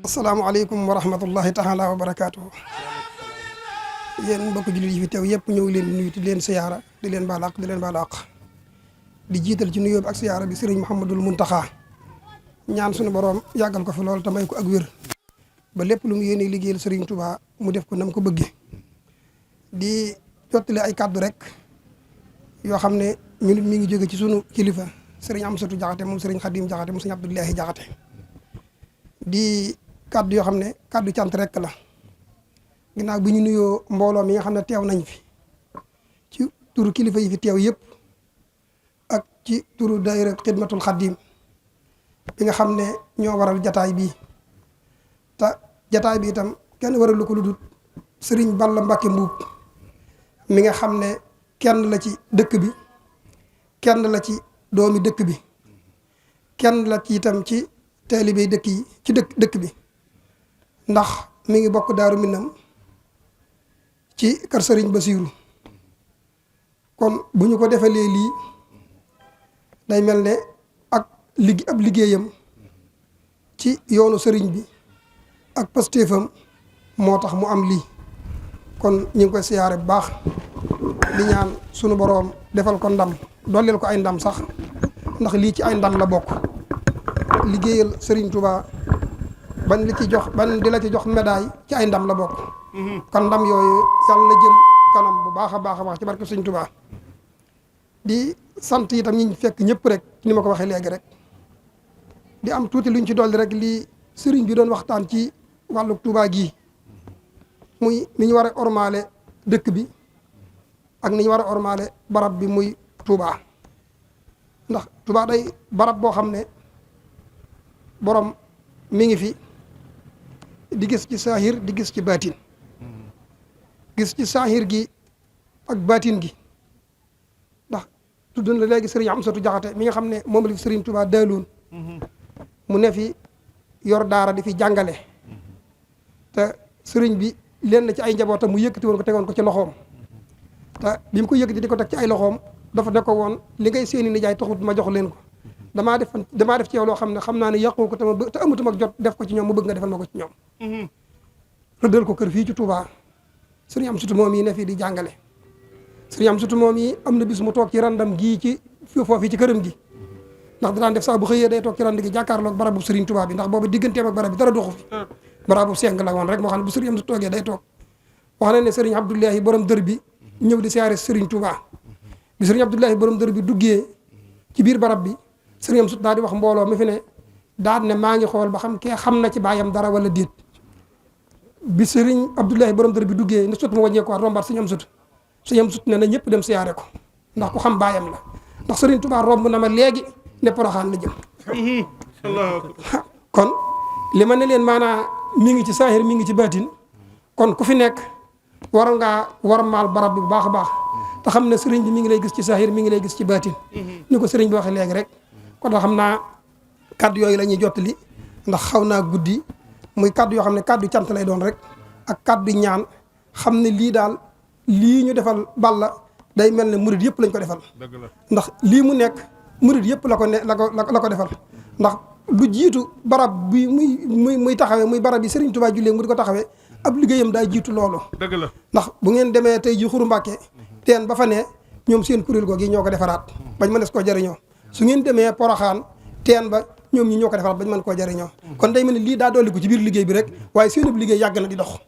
asalaamaaleykum wa rahmatullahi taala wa barakaatuhu. Yéen mbokk jullit yi fi teew yëpp ñëw leen di nuyu di leen siyaara di leen baal àq di leen baal àq di jiital ci nuyoo bi ak siyaara bi sëriñ Mouhamadul Muntaxa ñaan suñu borom yàggal ko fi lool te may ko ak wér ba lépp lu mu yéene liggéeyal sëriñ Touba mu def ko nam ko bëggee. di jottali ay kàddu rek yoo xam ne ñun mi ngi jóge ci sunu kilifa sëriñ Amsatu Jaxate moom sëriñ Xadim Jaxate moom sëriñ Abdullahi Jaxate di kàddu yoo xam ne kàddu cant rek la ginnaaw bi ñu nuyoo mbooloo mi nga xam ne teew nañ fi ci turu kilifa yi fi teew yëpp ak ci turu daayira xidmatul xadim bi nga xam ne ñoo waral jataay bii te jataay bi itam kenn waralu ko lu dul sëriñ Balla Mbacke Mbuub mi nga xam ne kenn la ci dëkk bi kenn la ci doomi dëkk bi kenn la ci itam ci taalibe dëkk yi ci dëkk bi ndax mi ngi bokk Daaru Minam ci kër sëriñ Basiiru kon bu ñu ko defalee lii day mel ne ak ab liggéeyam ci yoonu sëriñ bi ak pastéefam moo tax mu am lii kon ñu ngi koy siyaare bu baax di ñaan sunu boroom defal ko ndam dolleel ko ay ndam sax ndax lii ci ay ndam la bokk liggéeyal Serigne Touba ban li ci jox ban di la ci jox médaille ci ay ndam la bokk kon ndam yooyu yàlla na jëm kanam bu baax a baax a baax ci barke Serigne Touba di sant itam ñi fekk ñëpp rek ni ma ko waxee léegi rek di am tuuti luñ ci dolli rek lii Serigne bi doon waxtaan ci wàllu Touba gii muy ni ñu war a ormaale dëkk bi ak ni ñu war a ormaale barab bi muy Touba ndax Touba day barab boo xam ne borom mi ngi fi di gis ci saahir di gis ci baatin gis ci saahir gi ak baatin gi ndax tudd na léegi sëriñ Amsatu Jaxate mi nga xam ne moom la fi sëriñ Touba daaloon mu ne fi yor daara di fi jàngale te sëriñ bi leen ci ay njabootam mu yëkkati woon ko tegoon ko ci loxoom te bi mu ko yëkkati di ko teg ci ay loxoom dafa ne ko woon li ngay seeni nijaay taxut ma jox leen ko damaa def ci yow loo xam ne xam naa ne yàqoo ko te amatuma jot def ko ci ñoom mu bëgg nga defal ma ko ci ñoom rëddal ko kër fii ci Touba sëriñ Amsatu moom yi ne fii di jàngale sëriñ Amsatu moom yi am na bis mu toog ci randam gii ci foofu ci këram gi ndax daan def saa bu xëyee day toog ci rand gi jàkkaarloog barabu sëriñ Touba bi ndax boobu digganteem ak barab bi dara doxu fi barabu seng la woon rek moo xam ne bu sëriñ Amsatu toogee day toog wax na ne sëriñ Abdoulahi borom dër bi ñëw di siyaare sëriñ Touba bi sëriñ Abdoulahi borom dër bi duggee ci biir barab bi sëriñ Amsatu daal di wax mbooloo mi fi ne daal ne maa ngi xool ba xam kee xam na ci baayam dara wala déet bi sëriñ Abdoulahi borom dër bi duggee ne sut mu wàññee ko waat rombaat sëriñ Amsatu ne na ñëpp dem siyaare ko ndax ku xam baayam la ndax sëriñ Touba romb na ma léegi ne Poroxaan la jëm kon li ma ne leen maanaa mi ngi ci saahir mi ngi ci baatin kon ku fi nekk war ngaa war maal barab bi bu baax a baax te xam ne sëriñ bi mi ngi lay gis ci saahir mi ngi lay gis ci baatin ni ko sëriñ bi waxee léegi rek kon da xam naa kaddu yooyu la ñuy jottali ndax xaw naa guddi muy kaddu yoo xam ne kaddu cant lay doon rek ak kaddu ñaan xam ne lii daal lii ñu defal Balla day mel ne murid yëpp lañ ko defal ndax lii mu nekk murid yëpp la ko defal ndax lu jiitu barab bi muy taxawee muy barab bi Serigne Touba jullee mu di ko taxawee ab liggéeyam daa jiitu loolu dëgg la ndax bu ngeen demee tey ji Xuru Mbàkke teen ba fa ne ñoom seen kuréel googu ñoo ko defaraat bañ mënees koo jëriñoo su ngeen demee Poroxaan teen ba ñoom ñi ñoo ko defaraat bañ mën koo jëriñoo kon day mel ne lii daa dolli ko ci biir liggéey bi rek waaye seen ab liggéey yàgg na di dox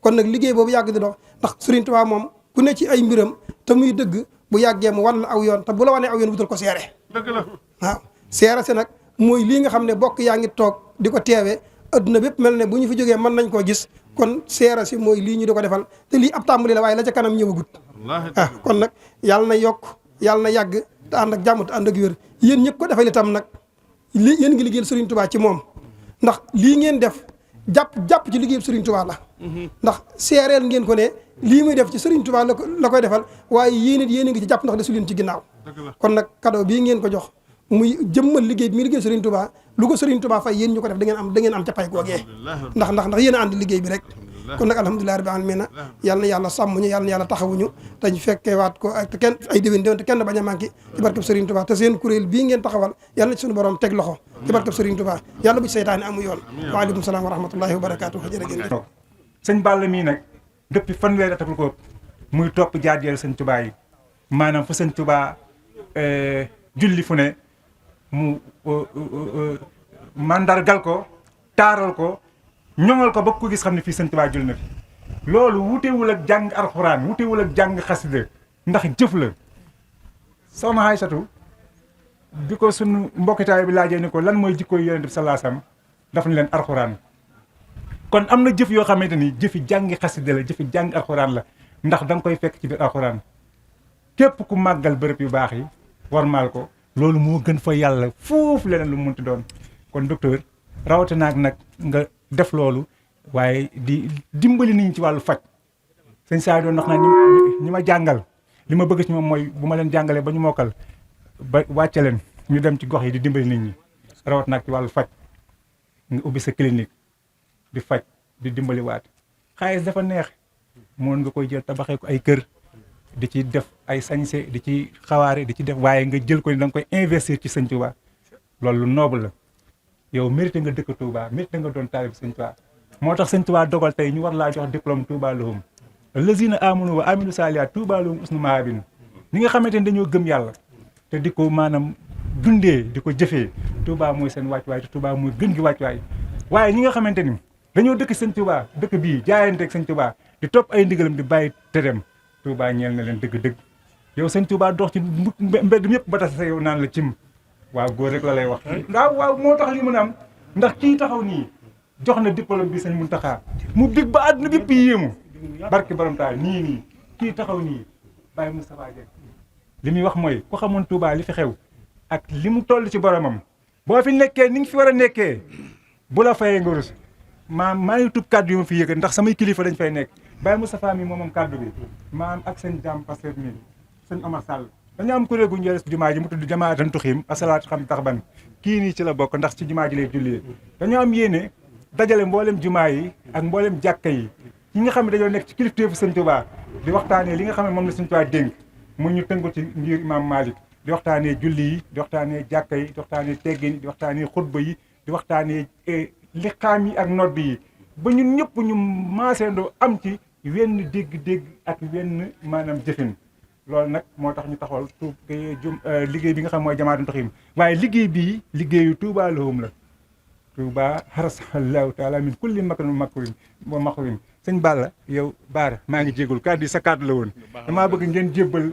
kon nag liggéey boobu yàgg di dox ndax Serigne Touba moom ku ne ci ay mbiram te muy dëgg bu yàggee mu wan la aw yoon te bu la wanee aw yoon wutal ko seere dëgg la waaw seere si nag mooy lii nga xam ne bokk yaa ngi toog di ko teewee adduna bépp mel ne bu ñu fi jógee mën nañ koo gis kon seere si mooy lii ñu di ko defal te lii ab tàmbali la waaye la ca kanam ñëwagut kon nag yàlla na yokk yàlla na yàgg te ànd ak jàmm te ànd ak wér yéen ñëpp ko defal itam nag li yéen ngi liggéeyal Serigne Touba ci moom ndax lii ngeen def jàpp ci liggéeyal Serigne Touba la ndax seereel ngeen ko ne lii muy def ci Serigne Touba la koy defal waaye yéen it yéen a ngi ci jàpp ndax desu leen ci ginnaaw kon nag cadeau bii ngeen ko jox muy jëmmal liggéey bi muy liggéey Serigne Touba lu ko Serigne Touba fay yéen ñu ko def da ngeen am ca pay googee ndax yéen a ànd liggéey bi rek kon nag alhamdulilah rabbil alamin yàlla na yàlla sàmm ñu yàlla na yàlla taxawuñu te ñu fekkee waat ko ak kenn ay déwén te kenn bañ a manqué ci barkeb Serigne Touba te seen kuréel bii ngeen taxawal yàlla na ci suñu borom teg loxo ci barkeb Serigne Touba yàlla bu ci seytaane amu yoon waaleykum salaam wa rahmatullahi wa barakaatu jërë ngeen jëf sëñ Balla mii nag depuis fanweeri at ak lu ko muy topp jaajël sëñ Touba yi maanaam fu sëñ Touba julli fu ne mu mandargal ko taaral ko ñoŋal ko ba ko gis xam ne fii sëñ Touba jul na fi loolu wutewul ak jàng alxuraan wutewul ak jàng xasida ndax jëf la soxna Aysatu bi ko sunu mbokkitaay bi laajee ni ko lan mooy jikkooy Yonent bi sallallahu alayhi wasallam daf ni leen alxuraan kon am na jëf yoo xamante ni jëfi jàngi xasida la jëfi jàng alxuraan la ndax da nga koy fekk ci biir alxuraan képp ku màggal bërëb yu baax yi warmaal ko loolu moo gën fa yàlla foofu leneen lu mu munti doon kon docteur rawatina ak nag nga def loolu waaye di dimbali nit ñi ci wàllu faj sëñ saa doon wax naa ñi ma jàngal li ma bëgg ci moom mooy bu ma leen jàngalee ba ñu mokkal ba wàcce leen ñu dem ci gox yi di dimbali nit ñi rawat nag ci wàllu faj nga ubbi sa clinique di faj di dimbali waat xaalis dafa neex moon nga koy jël tabaxee ko ay kër di ci def ay sañse di ci xawaare di ci def waaye nga jël ko ni da nga koy investir ci sëñ Touba loolu lu noble la yow mérité nga dëkk Touba mérité nga doon taalib sëñ Touba moo tax sëñ Touba dogal tey ñu war laa jox diplôme Touba lahum lazina amanu wa amilu saalihaat Touba lahum usnu maabin ñi nga xamante ne dañoo gëm yàlla te di ko maanaam dundee di ko jëfee Touba mooy seen wàccuwaay te Touba mooy gën gi wàccuwaay waaye ñi nga xamante ni dañoo dëkk sëñ Touba dëkk bii jaayanteeg sëñ Touba di topp ay ndigalam di bàyyi tëram Touba ñeel na leen dëgg-dëgg yow sëñ Touba dox ci mbedd mi yëpp ba tas sa yow naan la cim waaw góor rek la lay wax waaw moo tax li mën a am ndax kii taxaw nii jox na diplôme bi sëñ Mountakha mu big ba àdduna bépp yéemu barki borom taal nii kii taxaw nii Baye Moustapha Dieng li muy wax mooy ku xamoon Touba li fi xew ak li mu toll ci boromam boo fi nekkee ni nga fi war a nekkee bu la fayee nga rus maa ngi tub kàddu yu ma fi yëg ndax samay kilifa dañ fay nekk Baye Moustapha mi moom kàddu bi maam ak sëñ Dame Pasteur mi sëñ Omar Sall dañu am kuréel gu ñu jumaa ji mu tudd jamaatan tuxiim asalaatu xam tax ban kii nii ci la bokk ndax ci jumaa ji lay jullee dañoo am yéene dajale mboolem jumaa yi ak mboolem jàkka yi ñi nga xam ne dañoo nekk ci kilifteefu sëñ Touba di waxtaanee li nga xam ne moom la sëñ Touba dénk mu ñu tënku ci ngir imam Malick di waxtaanee julli yi di waxtaanee jàkka yi di waxtaanee teggin di waxtaanee xutba yi di waxtaanee liqaam yi ak nodd yi ba ñun ñëpp ñu maaseendoo am ci wenn dégg-dégg ak wenn maanaam jëfin loolu nag moo tax ñu taxawal liggéey bi nga xam mooy jamaatu taxim waaye liggéey bii liggéeyu Touba lahum la Touba harasallahu taala min kulli makrin wa makrin sëñ Balla yow Baara maa ngi jégul kàddu yi sa kàddu la woon damaa bëgg ngeen jébbal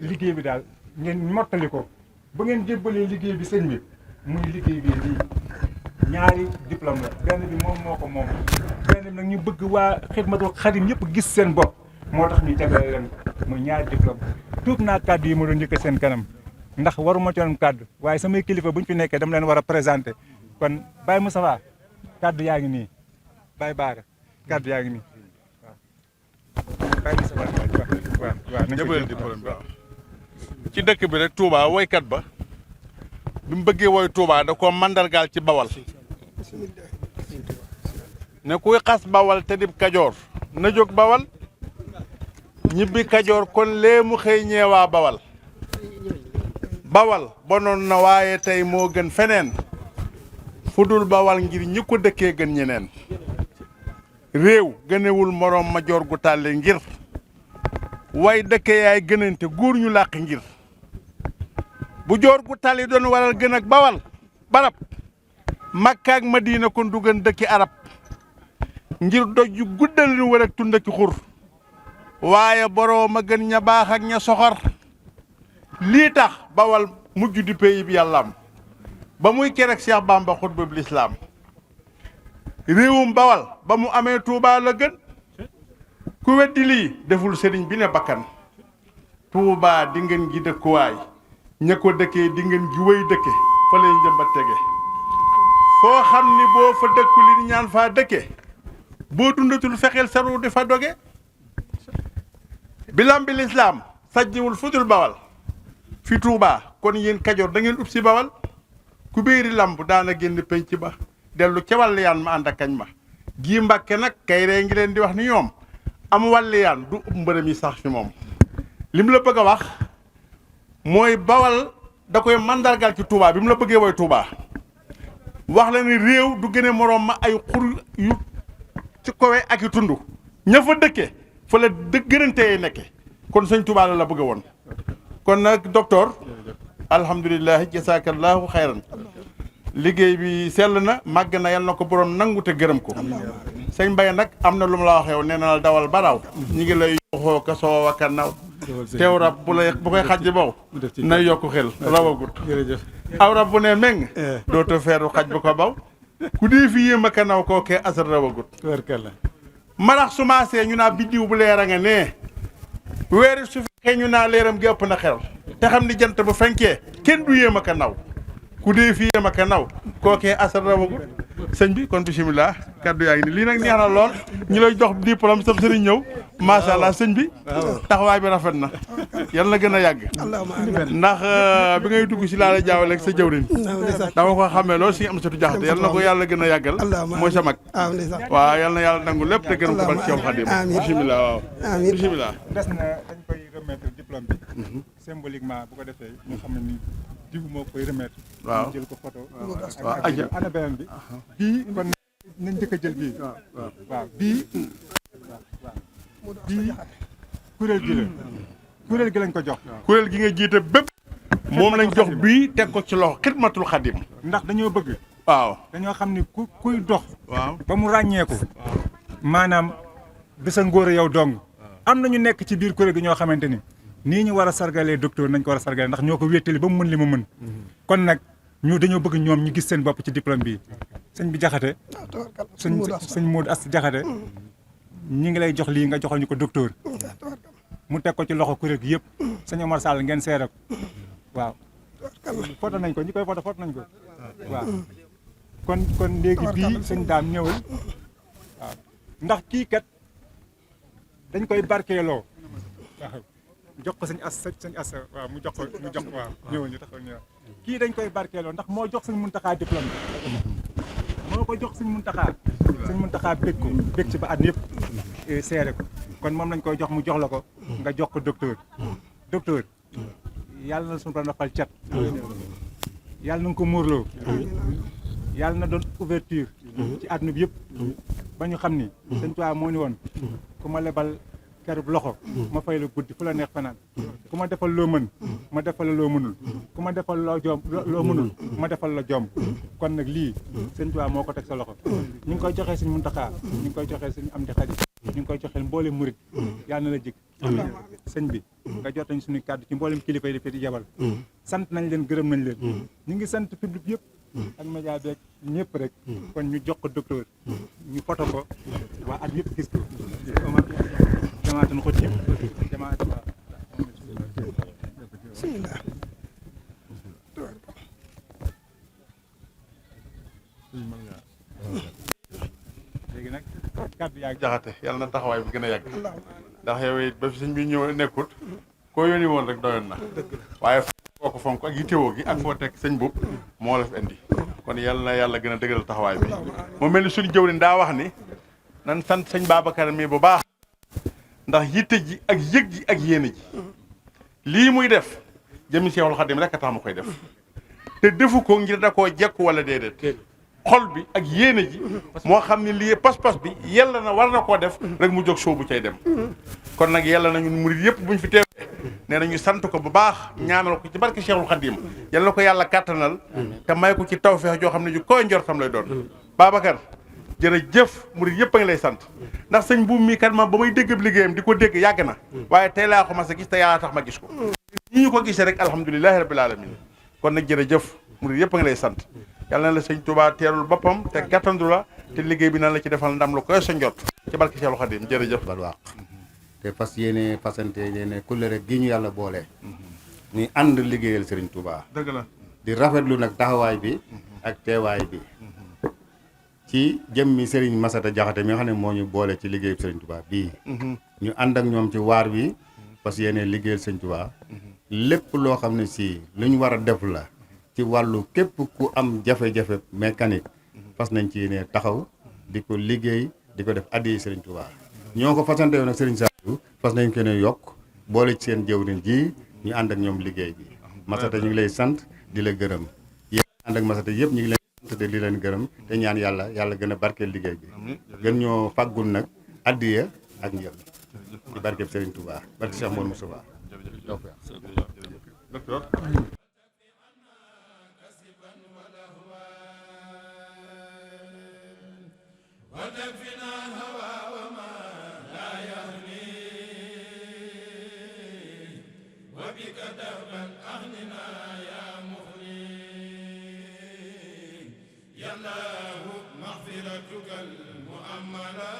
liggéey bi daal ngeen mottali ko ba ngeen jébbalee liggéey bi sëñ bi muy liggéey bi lii ñaari diplôme la benn bi moom moo ko moom benn bi nag ñu bëgg waa Xidmatul Xadim yëpp gis seen bopp moo tax ñu jagleel leen muy ñaari diplôme tuub naa kàddu yi ma doon njëkk seen kanam ndax waruma ci woon kàddu waaye samay kilifa bu ñu fi nekkee dama leen war a présenté kon Baye Moustapha kàddu yaa ngi nii Baye Baara kàddu yaa ngi nii waaw Baye Moustapha jëbal diplôme bi ci dëkk bi rek Touba woykat ba bi mu bëggee woy Touba da ko mandargaal ci Bawal ne kuy xas Bawal te dib Kajoor na jóg Bawal ñibbi Kajoor kon lee mu xëy ñeewaa Bawal Bawal bonoon na waaye tey moo gën feneen fu dul Bawal ngir ñi ko dëkkee gën ñeneen réew gënewul moroom ma joor gu tàlle ngir way dëkke yaay gënante góor ñu làq ngir bu joor gu tàlli doon waral gën ak Bawal barab Makka ak Madina kon du gën dëkki arab ngir doj yu guddal ñu war ak tundaki xur waaye boroom a gën ña baax ak ña soxor lii tax Bawal mujj di pays bi yàllaam ba muy kerek Cheikh Bamba xutba bi lislaam réewum Bawal ba mu amee Touba la gën ku weddi lii deful sëriñ bi ne bakkan Touba di ngeen gi dëkkuwaay ña ko dëkkee di ngeen gi wéy dëkke fa lay njëmbat tege foo xam ni boo fa dëkku li ñaan faa dëkke boo dundatul fexeel saru di fa doge bilam bi lislaam sajjiwul fudul Bawal fi Touba kon yéen Kajoor da ngeen ub si Bawal ku béeri lamb daana génn penc ba dellu ca wàll yaan ma ànd ak kañ ma gii Mbàkke nag kay ree ngi leen di wax ni ñoom am wàlliyaan du ub mbërëm yi sax fi moom li mu la bëgg a wax mooy Bawal da koy mandargal ci Touba bi mu la bëggee woy Touba wax la ni réew du gëne moroom ma ay xur yu ci kowe ak i tund ña fa dëkke fa la gënantee nekke kon sëñ Touba la bëgg woon kon nag docteur alhamdulilah jasaakallahu xayran liggéey bi sell na màgg na yal na ko borom nangu te gërëm ko sëñ Mbaye nag am na lu mu la waxee nee na la dawal baraaw ñi ngi lay yoxoo ka soowa ka naw teew rab bu koy xaj bow na yokku xel rawagut aw rab bu ne meng dooto feeru xaj bu ko baw ku dee fi yéem a ka naw koo kee asar rawagut marax su maasee ñu naa biddiw bu leer a nga nee weeri su fekkee ñu naa leeram gi ëpp na xel te xam ni jant bu fenkee kenn du yéem a ka naw ku dee fi yéem a ka naw koo kee asar rawagut sëñ bi kon bisimilah kaddu yaa ngi ni lii nag neex na lool ñu lay jox diplôme sab sëriñ ñëw macha allah sëñ bi taxawaay bi rafet na yal na gën a yàgg ndax bi ngay dugg si laa la jaawale ak sa jëwriñ dama ko xamee lool si am satu jaxate yal na ko yàlla gën a yàggal mooy sa mag waaw yal na yàlla nangu lépp te gërëm ko barke Seex Xaadim bisimilah waaw bisimilah des na dañ koy remettre diplôme bi symboliquement bu ko defee ñu xam ne ni diw moo koy remettre waaw jël ko photo waaw aja ana beneen bi bii kon nañ njëkk a jël bii waaw bii kuréel gi la kuréel gi lañ ko jox kuréel gi nga jiite bépp moom lañ jox bii teg ko ci loxo xidmatul xadim ndax dañoo bëgg waaw dañoo xam ni kuy dox waaw ba mu ràññeeku maanaam du sa ngóor yow dong am na ñu nekk ci biir kuréel gi ñoo xamante ni nii ñu war a sargalee docteur nañ ko war a sargalee ndax ñoo ko wéttali ba mu mën li mu mën kon nag ñu dañoo bëgg ñoom ñu gis seen bopp ci diplôme bi sëñ bi jaxate sëñ Modou Asta jaxate ñi ngi lay jox lii nga joxal ñu ko docteur mu teg ko ci loxo kuréel gi yëpp sëñ Omar Sall ngeen seere ko waaw foto nañ ko ñi koy foto nañ ko waaw kon léegi bii sëñ daam ñëwal waaw ndax kii kat dañ koy barkeeloo waaw jox ko sëñ as waaw mu jox ko waaw ñëwal ñu taxaw ñu kii dañ koy barkeeloo ndax moo jox sëñ Muntaxaa diplôme bi moo ko jox sëñ Muntaxaa bég ci ba at yëpp seere ko kon moom lañ koy jox mu jox la ko nga jox ko docteur yàlla na suñu borom dafal cat yàlla na nga ko muurloo yàlla na doon ouverture ci àdduna bi yëpp ba ñu xam ni sëñ Tuubaa moo ni woon ku ma lebal kerub loxo ma fay la guddi fu la neex fanaan ku ma defal loo mën ma defal la loo mënul ku ma defal loo mënul ma defal la jom kon nag lii sëñ Tuubaa moo ko teg sa loxo ñu ngi koy joxee sëñ Muntaxaa ñu ngi koy joxee sëñ Amdi Xadi ñu ngi koy joxee mboolem murit yàlla na la jik sëñ bi nga jot nañ suñu kàddu ci mboolem kilifa yi di yebal sant nañ leen gërëm nañ leen ñu ngi sant public yëpp ak média beeg ñëpp rek kon ñu jox ko docteur ñu foto ko waa at yëpp gis ko jamaatan xot yëpp jamaatan léegi nag kàddu yaa jaxate yàlla na taxawaay bi gën a yàgg ndax yow it ba fi sëñ bi ñëw nekkut koo yónni woon rek doyoon na waaye foo ko fonk ak yittewoo gi ak foo teg sëñ boobu moo la fi indi kon yàlla na yàlla gën a dëgëral taxawaay bi mu mel ni suñu jëwriñ daa wax ni nan sant sëñ Babacar mi bu baax ndax yitte ji ak yëg ji ak yéene ji lii muy def jëmi Seexul Xadim rek a tax ma koy def te defu ko ngir da koo jekku wala déedéet xol bi ak yéene ji moo xam ne lii pas-pas bi yàlla na war na koo def rek mu jóg soobu cay dem kon nag yàlla na ñun murid yëpp buñ fi teewee nee na ñu sant ko bu baax ñaanal ko ci barke Seexul Xadim yàlla na ko yàlla kàttanal te may ko ci tawfeex joo xam ne ju koy njortam lay doon Babacar jërëjëf murid yëpp a ngi lay sant ndax sëñ buum mii kat ma ba may dégg liggéeyam di ko dégg yàgg na waaye tey laa ko mas a gis te yàlla tax ma gis ko ñi ñu ko gisee rek alhamdulilahi rabbil alamin kon nag jërëjëf murid yëpp a ngi lay sant yàlla na la sëñ Touba teerul boppam te gàttandu la te liggéey bi nan la ci defal ndam lu koy sa njot ci barke Seexul Xadim jërëjëf bal wax te fas yéene fasante yéene kulle rek gi ñu yàlla boole ñuy ànd liggéeyal Serigne Touba dëgg la di rafetlu nag taxawaay bi ak teewaay bi ci jëmmi Serigne Massata Jaxate mi nga xam ne moo ñu boole ci liggéeyu Serigne Touba bii ñu ànd ak ñoom ci waar bi fas yéene liggéeyal Serigne Touba lépp loo xam ne si lu ñu war a def la ci wàllu képp ku am jafe-jafe mécanique fas nañ ci yéene taxaw di ko liggéey di ko def addi Serigne Touba ñoo ko fasante woon ak Serigne Saliou fas nañ ko ne yokk boole ci seen jëwriñ ji ñu ànd ak ñoom liggéey bi Massata ñu ngi lay sant di la gërëm yéen ànd ak Massata yëpp ñu ngi leen sant di leen gërëm te ñaan yàlla gën a barkeel liggéey bi gën ñoo fàggul nag addiya ak njël ci barkeb Serigne Touba barke Cheikh Mouhamadou Moustapha يا الله مغفرتك المؤملة